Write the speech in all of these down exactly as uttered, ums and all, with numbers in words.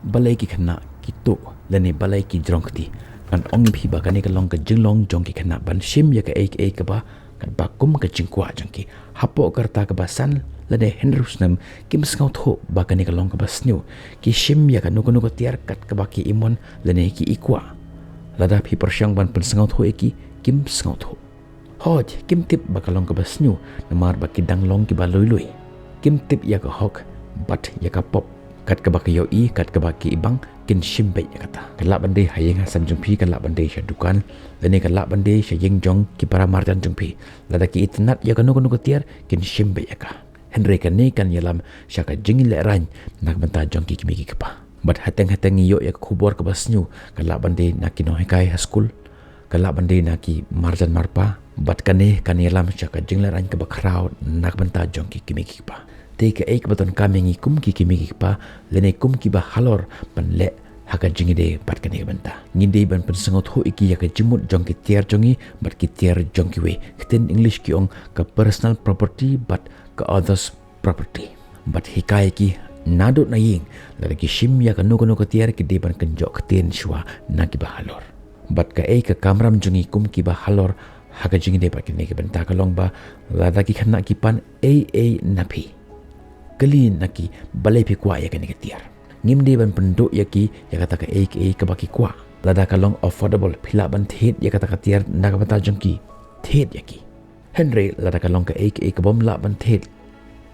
Balei ki khynnah ki tuh lane balei ki jrong kti? Ngan ong ïa phi ba kane ka long ka jinglong jong ki khynnah ban shim ïa kaei kaei kaba katba kum ka jingkwah jong ki. Hapoh ka rta kaba san lane hynriew snem kim sngewthuh ba kane ka long kaba sniew. Ki shim ïa kano kano ka tiar kat kaba ki imon lane ki ikwah. Lada phi pyrshang ban pynsngewthuh ïa ki, kim sngewthuh. Hooid, kim tip ba ka long kaba sniew, namar ba ki dang long kiba lui lui. Kim tip ïa ka hok bad ïa ka pop. Kat kaba ki ïohi, kat kaba ki ibang, kin shim beit ïa kata. Ka lah ban dei ha ïing ha sem jong phi, ka lah ban dei sha dukan, lane ka lah ban dei sha ïing jong ki para marjan jong phi. Lada ki itynnad ïa kano kano ka tiar, kin shim beit ïa ka. Hynrei kane kan ïalam sha ka jinglehraiñ na ka bynta jong ki kmie ki kpa. Bad hateng hateng ngi ïoh ïa ka khubor kaba sniew, ka lah ban dei na ki nonghikai ha skul, ka lah ban dei na ki marjan marpa. Bad kane kan ïalam sha ka jinglehraiñ kaba khraw na ka bynta jong ki kmie ki kpa. Te kaei kaba donkam ïa ngi kum ki kmie ki kpa, lane kum kiba halor ban leh ha ka jingïadei bad kane ka bynta? Ngi dei ban pynsngewthuh ïa ki ïa ka jingmut jong ki tiar jong ngi bad ki tiar jong kiwei. Ktien English ki ong ka personal property bad ka others property. Bad hikai ïa ki naduh na ïing, lada ki shim ïa kano kano ka tiar ki dei ban kynjoh ktien shuwa na kiba halor. Bad kaei ka kamram jong ngi kum kiba halor ha ka jingïadei bad kane ka bynta ka long ba lada ki khynnah ki pan ei ei na phi, kylli na ki balei phi kwah ïa kane ka tiar. Ngim dei ban pynduh ïa ki ïa kata kaei kaei kaba ki kwah. Lada ka long affordable, phi lah ban thied ïa kata ka tiar na ka bynta jong ki, thied ïa ki. Hynrei lada ka long kaei kaei kabym lah ban thied,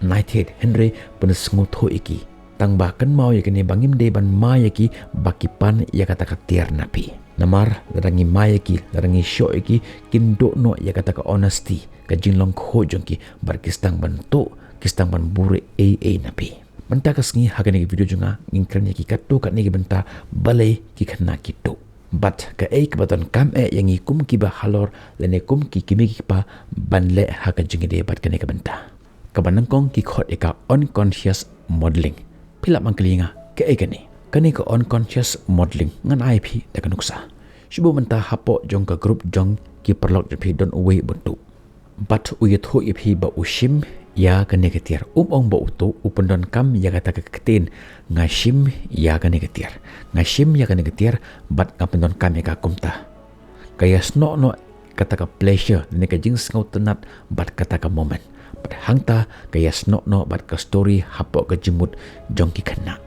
nai thied, hynrei pynsngewthuh ïa ki. Tang ba kynmaw ïa kane ba ngim dei ban mai ïa ki ba ki pan ïa kata ka tiar na phi. Namar lada ngi mai ïa ki, lada ngi shoh ïa ki, kin duh noh ïa kata ka honesty, ka jinglong khuid jong ki, bad ki sdang ban tuh, ki sdang ban buhrieh ei ei na phi. Mynta ka sngi ha kane ka video jong nga ngin kren ïa ki katto katne ki bynta balei ki khynnah ki tuh. Bad kaei kaba donkam eh ïa ngi kum kiba halor lane kum ki kmie ki kpa ban leh ha ka jingïadei bad kane ka bynta. Kaba nyngkong ki khot ïa ka unconscious modeling. Phi lah ban kylli nga kaei kane? Kane ka unconscious modeling ngan ai phi da ka nuksa. Shu buh mynta hapoh jong ka group jong ki paralok jong phi don uwei uba tuh. Bad u ïathuh ïa phi ba u shim ïa kane ka tiar. Um ong ba u tuh, u pyndonkam ïa kata ka ktien nga shim ïa kane ka tiar. Nga shim ïa kane ka tiar bad nga pyndonkam ïa ka kumta. Ka ïasnoh noh kata ka pleasure, lane ka jingsngewtynnad bad kata ka moment. Bad hangta ka ïasnoh noh bad ka story hapoh ka jingmut jong ki khynnah.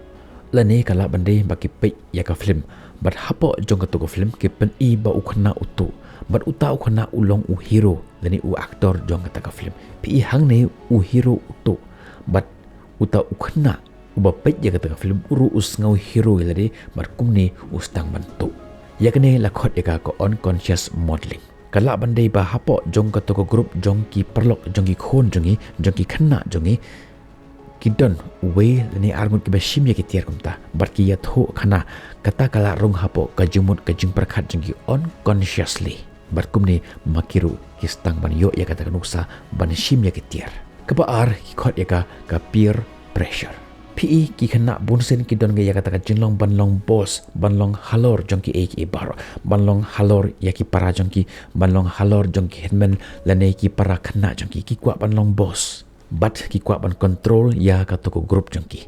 Lane ka lah ban dei ba ki peit ïa ka film, bad hapoh jong kato ka film ki pyni ba u khynnah u tuh, bad uta u khynnah u long u hero lane u actor jong kata ka film. Phi i hangne u hero u tuh, bad uta u khynnah uba peit ïa kata ka film u ruh u sngew hero ïa lade, bad kumne u sdang ban tuh. Ïa kane la khot ïa ka ka unconscious modeling. Ka lah ban dei ba hapoh jong kato ka group jong ki paralok, jong ki khun jong ngi, jong ki khynnah jong ngi, ki don uwei lane arngut kiba shim ïa ki tiar kumta, bad ki ïathuh khana. Kata ka la rung hapoh ka jingmut ka jingpyrkhat jong ki unconsciously. Bad kumne ma ki ruh ki sdang ban ïoh ïa kata ka nuksa ban shim ïa ki tiar. Kaba ar ki khot ïa ka ka peer pressure. Phi i ki khynnah bunsien ki don ïa kata ka jinglong ban long boss, ban long halor jong kiei kiei baroh, ban long halor ïa ki para jong ki, ban long halor jong ki hynmen lane ki para khynnah jong ki, ki kwah ban long boss. Bad ki kwah ban control ïa kato ka group jong ki.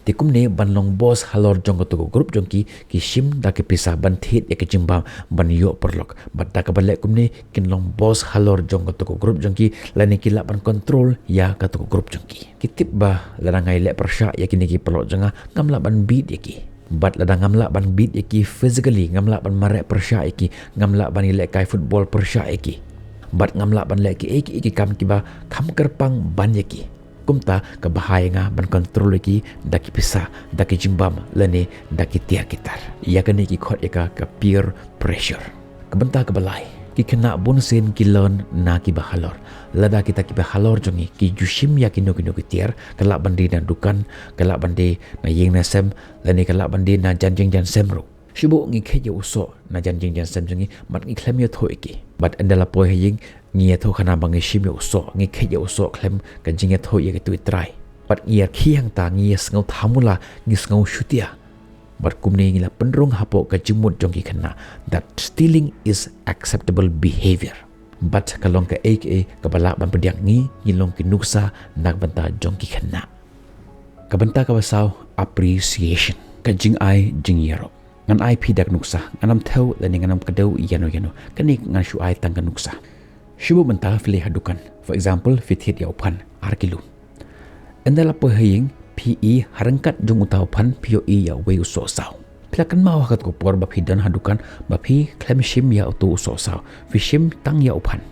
Te kumne ban long boss halor jong kato ka group jong ki, ki shim da ki pisa ban thied ïa ka jingbam ban ïoh paralok. Bad da kaba leh kumne kin long boss halor jong kato ka group jong ki, lane ki lah ban control ïa kato ka group jong ki. Ki tip ba lada nga ïaleh pyrshah ïa kine ki paralok jong nga, ngam lah ban beat ïa ki. Bad lada ngam lah ban beat ïa ki physically, ngam lah ban mareh pyrshah ïa ki, ngam lah ban ïalehkai football pyrshah ïa ki. Bad ngam lah ban leh kiei kiei ki kam kiba kham kyrpang ban ïa ki. Kumta ka bha ïa nga ban control ïa ki da ki pisa, da ki jingbam lane da ki tiar ki tar. Ïa kane ki khot ïa ka ka peer pressure. Ka bynta kaba lai, ki khynnah bunsien ki learn na kiba halor. Lada kita kiba halor jong ngi ki ju shim ïa kino kino ki tiar, ka lah ban dei na dukan, ka lah ban dei na ïing na sem, lane ka lah ban dei na jan jingjan sem ruh. Shu buh ngi kheit ïa u soh na jan jingjan sem jong ngi, bad ngi khlem ïathuh ïa ki. Bad ynda la poi ha ïing ngi ïathuh khana ba ngi shim ïa u soh, ngi kheit ïa u soh khlem ka jingïathuh ïa kitu i trai. Bad ngi ïa khie hangta, ngi ïa sngew thamula, ngi sngew shutia. Bad kumne ngi la pynrung hapoh ka jingmut jong ki khynnah that stealing is acceptable behavior. Bad ka long kaei kaei kaba lah ban pdiang ngi, ngi long ki nuksa na ka bynta jong ki khynnah. Ka bynta kaba saw, appreciation. Ka jingai jingïaroh. Ngan ai phi da ka nuksa, ngan ym thew lane ngan ym kdew ïano ïano. Kane ngan shu ai tang ka nuksa. Shu buh mynta phi leit ha dukan. For example, phi thied ïa u phan ar kilo. Ynda la poi ha ïing, phi i ha ryngkat jong uta u phan phi ïohi ïa uwei u sohsaw. Phi la kynmaw ha katto ka por ba phi don ha dukan ba phi khlem shim ïa uto u sohsaw, phi shim tang ïa u phan.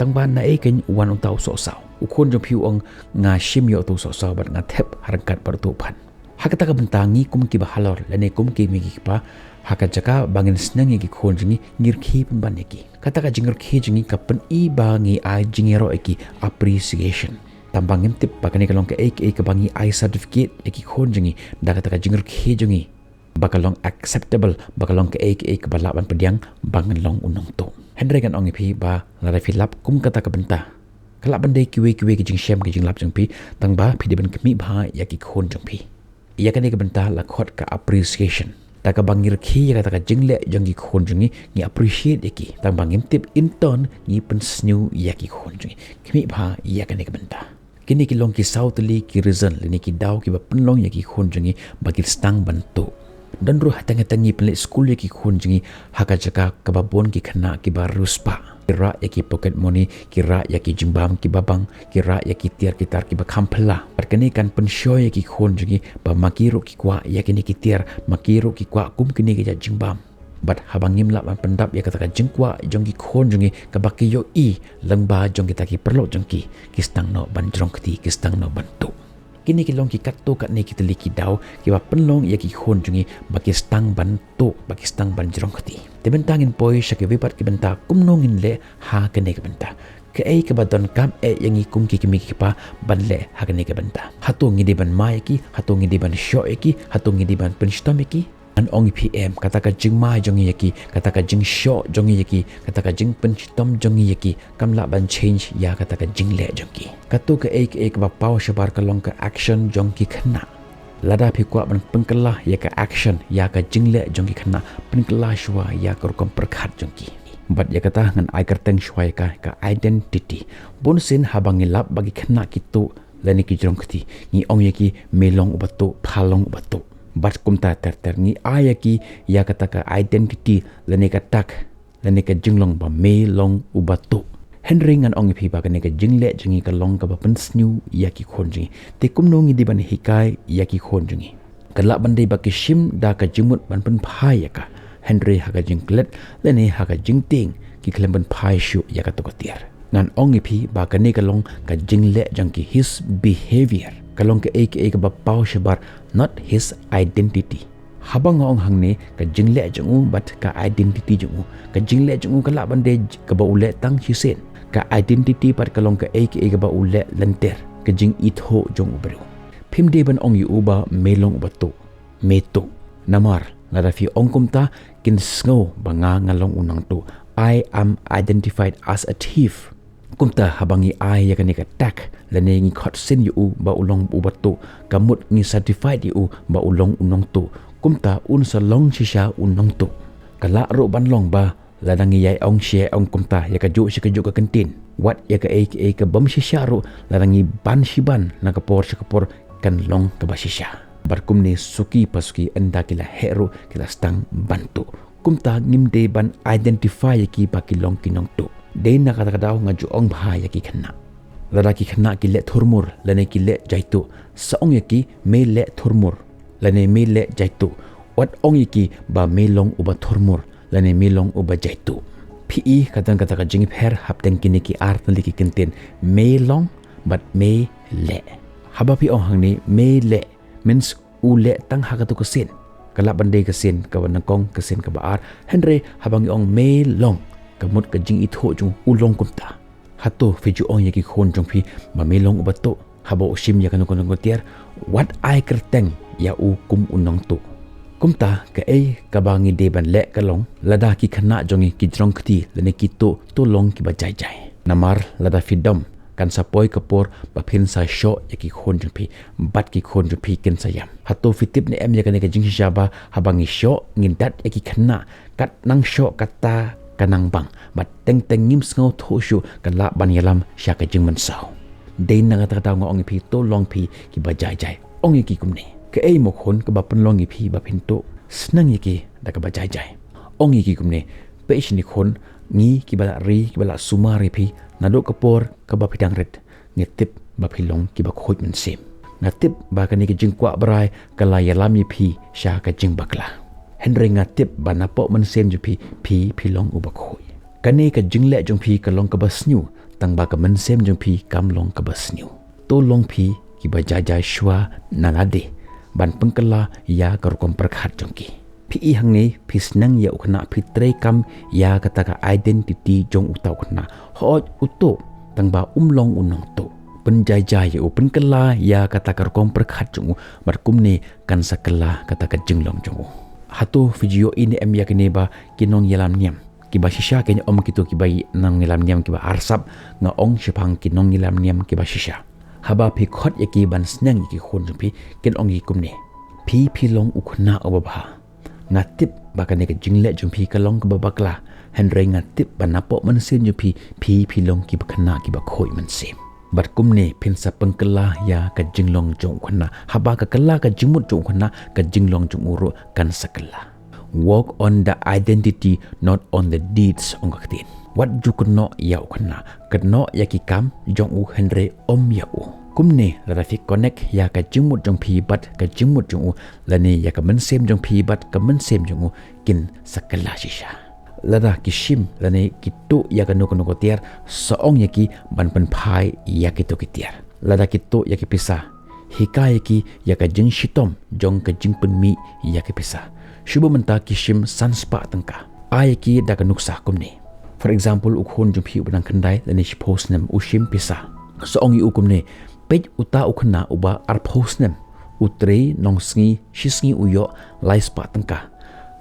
Tang ba naei keiñ u wan uta u sohsaw. U khun jong phi u ong, nga shim ïa uto u sohsaw bad nga thep ha ryngkat bad uto u phan. Ha kata ka bynta ngi kum kiba halor lane kum ki kmie ki kpa, ha ka jaka ba ngin sneng ïa ki khun jong ngi, ngi rkhie pynban ïa ki. Kata ka jingrkhie jong ngi ka pyni ba ngi ai jingïaroh ïa ki, appreciation. Tang ba ngim tip ba kane ka long kaei kaei kaba ngi ai certificate ïa ki khun jong ngi da kata ka jingrkhie jong ngi, ba ka long acceptable, ba ka long kaei kaei kaba lah ban pdiang ba ngan long u nongtuh. Hynrei ngan ong ïa phi ba lada phi lap kum kata ka bynta, ka lah ban dei kiwei kiwei ki jingshem ki jinglap jong phi, tang ba phi dei ban khmih bha ïa ki khun jong phi. Ïa kane ka bynta la khot ka appreciation. Da kaba ngi rkhie ïa kata ka jingleh jong ki khun jong ngi, ngi appreciate ïa ki. Tang ba ngim tip, in turn ngi pynsniew ïa ki khun jong ngi. Khmih bha ïa kane ka bynta. Kine ki long ki saw tylli ki reason lane ki daw kiba pynlong ïa ki khun jong ngi ba ki sdang ban tuh. Don ruh hateng hateng ngi pynleit skul ïa ki khun jong ngi ha ka jaka kaba bun ki khynnah kiba riewspah. Ki rah ïa ki pocket money, ki rah ïa ki jingbam kiba bang, ki rah ïa ki tiar ki tar kiba kham phylla. Bad kane kan pynshoi ïa ki khun jong ngi ba ma ki ruh ki kwah ïa kine ki tiar, ma ki ruh ki kwah kum kine ki jait jingbam. Bad haba ngim lah ban pyndap ïa kata ka jingkwah jong ki khun jong ngi, kaba ki ïohi lyngba jong kita ki paralok jong ki, ki sdang noh ban jrong kti, ki sdang noh ban tuh. Kine ki long ki katto katne ki tylli ki daw kiba pynlong ïa ki khun jong ngi ba ki sdang ban tuh, ba ki sdang ban jrong kti. Te mynta ngin poi sha kiwei pat ki bynta kumno ngin leh ha kane ka bynta. Kaei kaba donkam eh ïa ngi kum ki kmie ki kpa ban leh ha kane ka bynta. Hato ngi dei ban mai ïa ki, hato ngi dei ban shoh ïa ki, hato ngi dei ban pynshitom ïa ki? Ngan ong ïa phi em, kata ka jingmai jong ngi ïa ki, kata ka jingshoh jong ngi ïa ki, kata ka jingpynshitom jong ngi ïa ki, kam lah ban change ïa kata ka jingleh jong ki. Kato kaei kaei kaba paw shabar ka long ka action jong ki khynnah. Lada phi kwah ban pynkylla ïa ka action, ïa ka jingleh jong ki khynnah, pynkylla shuwa ïa ka rukom pyrkhat jong ki. Bad ïa kata ngan ai kyrteng shuwa ïa ka, ka identity. Bun sien haba ngi lap ba ki khynnah ki tuh lane ki jrong kti, ngi ong ïa ki, me long uba tuh, pha long uba tuh. Bad kumta ter ter ngi ai ïa ki ïa kata ka identity lane ka tag, lane ka jinglong ba me long uba tuh. Hynrei ngan ong ïa phi ba kane ka jingleh jong ngi ka long kaba pynsniew ïa ki khun jong ngi. Te kumno ngi dei ban hikai ïa ki khun jong ngi? Ka lah ban dei ba ki shim da ka jingmut ban pynphai ïa ka, hynrei ha ka jingklet lane ha ka jingtieng ki khlem pynphai shuh ïa kato ka tiar. Ngan ong ïa phi ba kane ka long ka jingleh jong ki, his behavior. Ka long kaei kaei kaba paw shabar, not his identity. Haba nga ong hangne ka jingleh jong u bad ka identity jong u, ka jingleh jong u ka lah ban dei kaba u leh tang shisien. Ka identity pat ka long kaei kaei kaba u leh lynter, ka jingithuh jong u briew. Phim dei ban ong ïa u ba me long uba tuh, me tuh. Namar lada phi ong kumta, kin sngew ba nga nga long u nongtuh. I am identified as a thief. Kumta haba ngi ai ïa kane ka tag lane ngi khot sien ïa u ba u long uba tuh, ka mut ngi certified ïa u ba u long u nongtuh. Kumta un sa long shisha u nongtuh. Ka lah ruh ban long ba lada ngi ïai ong shi ong kumta ïa kajuh shi kajuh ka kyntien, wat ïa kaei kaei ka bym shisha ruh, lada ngi ban shi ban na ka por sha ka por, kan long kaba shisha. Bad kumne suki pa suki, ynda ki la heh ruh ki la sdang ban tuh. Kumta ngim dei ban identify ïa ki ba ki long ki nongtuh. Dei na kata ka daw nga ju ong bha ïa ki khynnah. Lada ki khynnah ki leh thurmur lane ki leh jaituh, sa ong ïa ki, me leh thurmur lane me leh jaituh. Wat ong ïa ki ba me long uba thurmur lane me long uba jaituh. Phi i ka don kata ka jingpher hapdeng kine ki ar tylli ki kyntien, me long bad me leh. Haba phi ong hangne me leh, means u leh tang ha kato ka sien. Ka lah ban dei ka sien kaba nyngkong, ka sien kaba ar. Hynrei haba ngi ong me long, ka mut ka jingithuh jong u, u long kumta. Hato phi ju ong ïa ki khun jong phi ba me long uba tuh haba u shim ïa kano kano ka tiar? Wat ai kyrteng ïa u kum u nongtuh. Kumta kaei kaba ngi dei ban leh ka long, lada ki khynnah jong ngi ki jrong kti lane ki tuh, to long kiba jai jai. Namar lada phi dom, kan sa poi ka por ba phin sa shoh ïa ki khun jong phi, bad ki khun jong phi kin sa ïam. Hato phi tip ne em ïa kane ka jingshisha ba haba ngi shoh, ngin dat ïa ki khynnah, kat nang shoh kata ka nang bang, bad teng teng ngim sngewthuh shuh, ka lah ban ïalam sha ka jingmynsaw. Dei na kata ka daw nga ong ïa phi, to long phi kiba jai jai. Ong ïa ki kumne, Kaei mo khun kaba pynlong ïa phi ba phin tuh? Sneng ïa ki da kaba jai jai. Ong ïa ki kumne, peit shane khun, ngi kiba la ri, kiba la sumar ïa phi naduh ka por kaba phi dang rit. Nga tip ba phi long kiba khuid mynsiem. Nga tip ba kane ka jingkwah brai ka la ïalam ïa phi sha ka jingbakla. Hynrei nga tip ba napoh mynsiem jong phi, phi phi long uba khuid. Kane ka jingleh jong phi ka long kaba sniew, tang ba ka mynsiem jong phi kam long kaba sniew. To long phi kiba jai jai shuwa na lade ban pynkylla ïa ka rukom pyrkhat jong ki. Phi i hangne, phi sneng ïa u khynnah, phi trei kam ïa kata ka identity jong uta u khynnah. Hooid u tuh, tang ba um long u nongtuh. Pynjai jai ïa u, pynkylla ïa kata ka rukom pyrkhat jong u, bad kumne kan sa kylla kata ka jinglong jong u. Hato phi ju ïohi ne em ïa kine ba ki nongïalam niam kiba shisha, kin ym kito kiba nongïalam niam kiba arsap, nga ong shaphang ki nongïalam niam kiba shisha. Haba phi khot ïa ki ban sneng ïa ki khun jong phi, kin ong ïa ki kumne, phi phi long u khynnah uba bha. Nga tip ba kane ka jingleh jong phi ka long kaba bakla, hynrei nga tip ba napoh mynsiem jong phi, phi phi long kiba khynnah kiba khuid mynsiem. Bad kumne phin sa pynkylla ïa ka jinglong jong u khynnah. Haba ka kylla ka jingmut jong u khynnah, ka jinglong jong u ruh kan sa kylla. Work on the identity, not on the deeds, ong ka ktien. Wat ju kynnoh ïa u khynnah, kynnoh ïa ki kam jong u hynrei ym ïa u. Kumne lada phi connect ïa ka jingmut jong phi bad ka jingmut jong u, lane ïa ka mynsiem jong phi bad ka mynsiem jong u, kin sa kylla shisha. Lada ki shim lane ki tuh ïa kano kano ka tiar, sa ong ïa ki ban pynphai ïa kito ki tiar. Lada ki tuh ïa ki pisa, hikai ïa ki ïa ka jingshitom jong ka jingpynmih ïa ki pisa. Shu ba mynta ki shim san spah tyngka, ai ïa ki da ka nuksa kumne. For example, u khun jong phi uba dang khyndai lane shiphew snem u shim pisa. Sa ong ïa u kumne, peit uta u khynnah uba arphew snem, u trei nongsngi, shisngi u ïoh lai spah tyngka.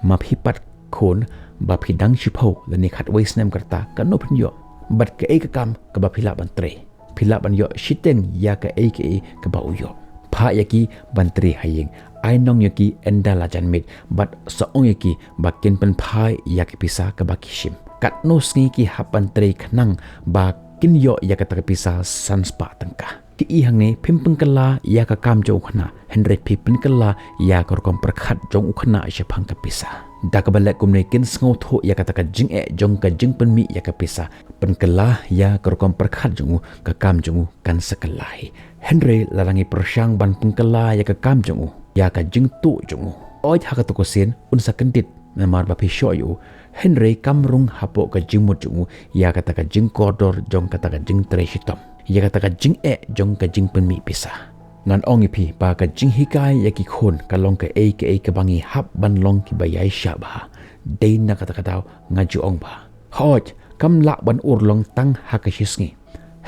Ma phi pat khun, ba phi dang shiphew lane khatwei snem ka rta, kano phin ïoh? Bad kaei ka kam kaba phi lah ban trei? Phi lah ban ïoh shiteng ïa kaei kaei kaba u ïoh. Phah ïa ki ban trei ha ïing, ai nong ïa ki ynda la jan miet, bad sa ong ïa ki ba kin pynphai ïa ka pisa kaba ki shim. Katno sngi ki hap ban trei khnang ba kin ïoh ïa kata ka pisa san spah tyngka? Phi i hangne, phim pynkylla ïa ka kam jong u khynnah, hynrei phi pynkylla ïa ka rukom pyrkhat jong u khynnah shaphang ka pisa. Da kaba leh kumne kin sngewthuh ïa kata ka jingeh jong ka jingpynmih ïa ka pisa. Pynkylla ïa ka rukom pyrkhat jong u, ka kam jong u kan sa kylla hi. Hynrei lada ngi pyrshang ban pynkylla ïa ka kam jong u, ïa ka jingtuh jong u, hooid ha kato ka sien un sa kyndit namar ba phi shoh ïa u. Hynrei kam rung hapoh ka jingmut jong u ïa kata ka jingkordor jong kata ka jingtrei shitom, ïa kata ka jingeh jong ka jingpynmih pisa. Ngan ong ïa phi ba ka jinghikai ïa ki khun ka long kaei kaei kaba ngi hap ban long kiba ïaishah bha. Dei na kata ka daw nga ju ong ba, hooid, kam lah ban urlong tang ha ka shisngi,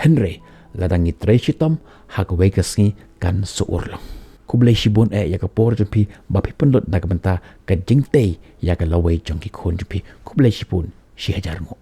hynrei lada ngi trei shitom, ha kawei ka sngi kan sa urlong. Khublei shibun eh ïa ka por jong phi ba phi pynlut na ka bynta ka jingtei ïa ka lawei jong ki khun jong phi. Khublei shibun, shi hajar nguh.